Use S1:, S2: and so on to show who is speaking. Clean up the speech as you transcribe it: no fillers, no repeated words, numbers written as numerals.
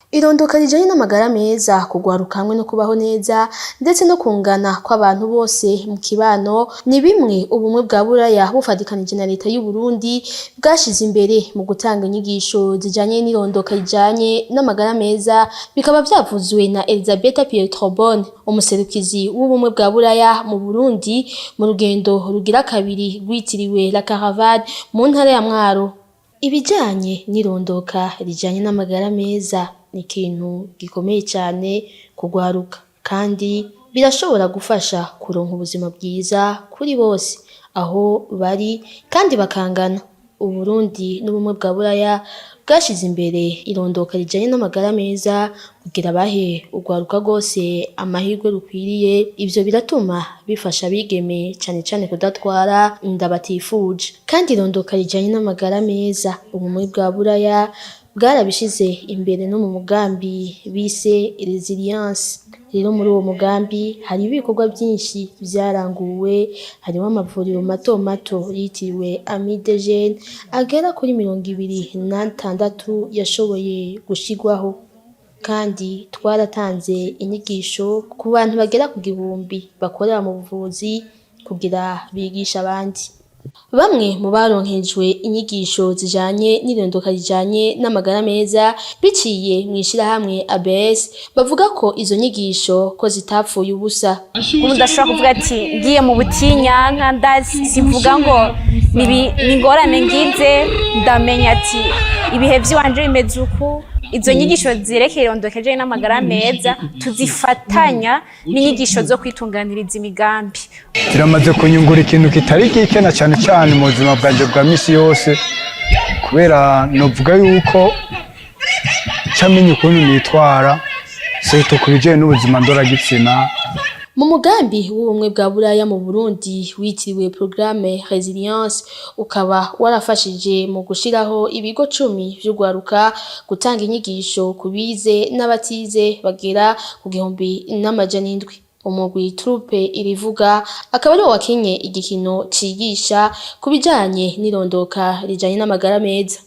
S1: Irondoka rijanye n'amagara meza, kugwaruka hamwe no kubaho neza, ndetse no kungana kw'abantu bose mu kibano, ni bimwe Ubumwe bwa Buraya bufadikanije na Leta y'u Burundi bwashize imbere mu gutanga inyigisho zijanye n'irondoka rijanye n'amagara meza. Bikaba vyavuzwe na Elisabetta Pietrobon, umuserukizi w'Ubumwe bwa Buraya mu Burundi, mu rugendo rugira kabiri rwitiriwe La Caravane mu ntara ya Mwaro. Ibijanye n'irondoka rijanye n'amagara meza ni ikintu gikomeye cyane kugwaruka, kandi birashobora gufasha kuronka ubuzima bwiza kuri bose aho bari kandi bakangana. Uburundi n'Ubumwe bwa Buraya bwashize imbere irondoka rijanye n'amagara meza kugira bahe urwaruka rwose amahirwe rukwiriye. Ivyo biratuma bifasha abigeme cane cane kudatwara inda batifuje. Kandi irondoka rijanye n'amagara meza, Ubumwe bwa Buraya bwarabishize imbere no mu mugambi bise Resilience. Rero muri uwo mugambi hari ibikorwa byinshi vyaranguwe, harimo amavuriro mato mato yitiriwe Amis des Jeunes agera kuri 26 yashoboye gushirwaho, kandi twaratanze inyigisho ku bantu bagera ku 1000 bakorera mu buvuzi kugira bigisha abandi. Bamwe mu baronkejwe inyigisho zijanye n'irondoka rijanye n'amagara meza biciye mw'ishirahamwe ABS bavuga ko izo nyigisho ko zitapfuye ubusa.
S2: Ubu ndashobora kuvuga ati ngiye mu butinyanka, ndazi sivuga ngo ni ingorane ngize, ndamenya ati ibihe vy'iwanje bimeze uku. Izo nyigisho zerekeye irondoka rijanye n'amagara meza tuzifatanya n'inyigisho zo kwitunganiriza imigambi.
S3: Ziramaze kunyungura ikintu kitari gike, na cyane cyane mu buzima bwanjye bwa misi yose, kubera novuga yuko camenya ukuntu nitwara, surtout ku bijanye n'ubuzima ndoragitsina.
S1: Mu mugambi w'Ubumwe bwa Buraya mu Burundi witiriwe Programme Resilience, ukaba warafashije mu gushiraho ibigo 10 vy'urwaruka, gutanga inyigisho ku bize n'abatize bagera ku 1700. Umugwi Troupe Irivuga akaba ariwo wakinye igikino cigisha ku bijanye n'irondoka rijanye n'amagara meza.